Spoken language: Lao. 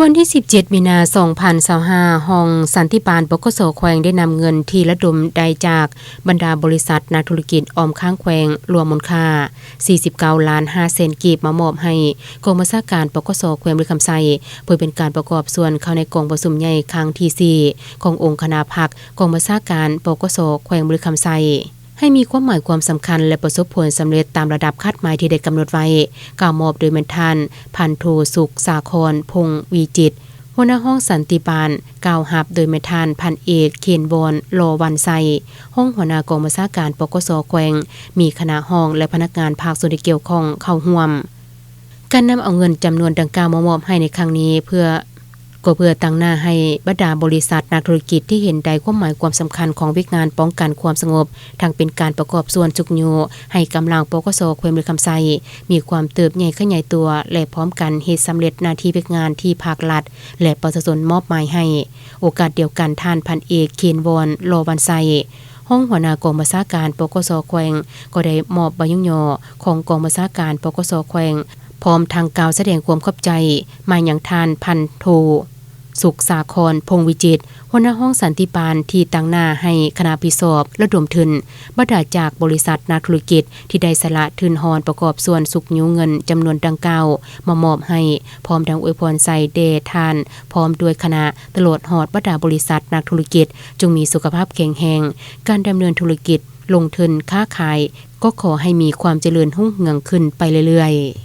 ວັນທີສິບເຈັດ ມີນາ ສອງພັນຊາວຫ້າ ຫ້ອງສັນຕິບານ ປກສ ແຂວງ ໄດ້ນຳເງິນທີ່ລະດົມໄດ້ຈາກບັນດາບໍລິສັດນັກທຸລະກິດອ້ອມຂ້າງແຂວງ ລວມມູນຄ່າ ສີ່ສິບເກົ້າລ້ານຫ້າແສນ ກີບ ມາມອບໃຫ້ກອງບັນຊາການ ປກສ ແຂວງບໍລິຄຳໄຊ ເພື່ອເປັນການປະກອບສ່ວນເຂົ້າໃນກອງປະຊຸມໃຫຍ່ຄັ້ງທີ ສີ່ ຂອງອົງຄະນະພັກກອງບັນຊາການ ປກສ ແຂວງບໍລິຄຳໄຊ ໃຫ້ມີຄວາມໝາຍຄວາມສຳຄັນ ແລະ ປະສົບຜົນສຳເລັດຕາມລະດັບຄາດໝາຍທີ່ໄດ້ກຳນົດໄວ້, ກ່າວມອບໂດຍແມ່ນທ່ານ ພັນໂທ ສຸກສາຄອນ ພົງວິຈິດ, ຫົວໜ້າຫ້ອງສັນຕິບານ, ກ່າວຮັບໂດຍແມ່ນທ່ານ ພັນເອກ ເຄນວອນ ລໍວັນໄຊ, ຮອງຫົວໜ້າກອງບັນຊາການ ປກສ ແຂວງ, ມີຄະນະຮອງ ແລະ ພະນັກງານພາກສ່ວນທີ່ກ່ຽວຂ້ອງເຂົ້າຮ່ວມ. ການນຳເອົາເງິນຈຳນວນດັ່ງກ່າວມາມອບໃຫ້ໃນຄັ້ງນີ້ ເພື່ອ ກໍເພື່ອຕັ້ງໜ້າໃຫ້ບັນດາບໍລິສັດນັກທຸລະກິດທີ່ເຫັນໄດ້ຄວາມໝາຍຄວາມສຳຄັນຂອງວຽກງານປ້ອງກັນຄວາມສະຫງົບ, ທັງເປັນການປະກອບສ່ວນຊຸກຍູ້ໃຫ້ກຳລັງ ປກສ ແຂວງບໍລິຄຳໄຊ ມີຄວາມເຕີບໃຫຍ່ຂະຫຍາຍຕົວ ແລະ ພ້ອມກັນເຮັດສຳເລັດໜ້າທີ່ວຽກງານທີ່ພັກລັດ ແລະ ປະຊາຊົນມອບໝາຍໃຫ້. ໂອກາດດຽວກັນ, ທ່ານ ພັນເອກ ເຄນວອນ ລໍວັນໄຊ, ຮອງຫົວໜ້າກອງບັນຊາການ ປກສ ແຂວງ ກໍໄດ້ມອບໃບຍ້ອງຍໍຂອງກອງບັນຊາການ ປກສ ແຂວງ ພ້ອມທັງກ່າວສະແດງຄວາມຂອບໃຈມາຍັງທ່ານ ພັນໂທ ສຸກສາຄອນ ພົງວິຈິດ, ຫົວໜ້າຫ້ອງສັນຕິບານ ທີ່ຕັ້ງໜ້າໃຫ້ຄະນະຜິດຊອບລະດົມທຶນ, ບັນດາຈາກບໍລິສັດນັກທຸລະກິດທີ່ໄດ້ສະຫຼະທຶນຮອນປະກອບສ່ວນຊຸກຍູ້ເງິນຈຳນວນດັ່ງກ່າວມາມອບໃຫ້, ພ້ອມທັງອວຍພອນໃສ່ແດ່ທ່ານ ພ້ອມດ້ວຍຄະນະ, ຕະຫຼອດຮອດບັນດາບໍລິສັດນັກທຸລະກິດ, ຈົ່ງມີສຸຂະພາບແຂງແຮງ, ການດຳເນີນທຸລະກິດ, ລົງທຶນ, ຄ້າຂາຍ, ກໍຂໍໃຫ້ມີຄວາມຈະເລີນຮຸ່ງເຮືອງຂຶ້ນໄປເລື້ອຍໆ.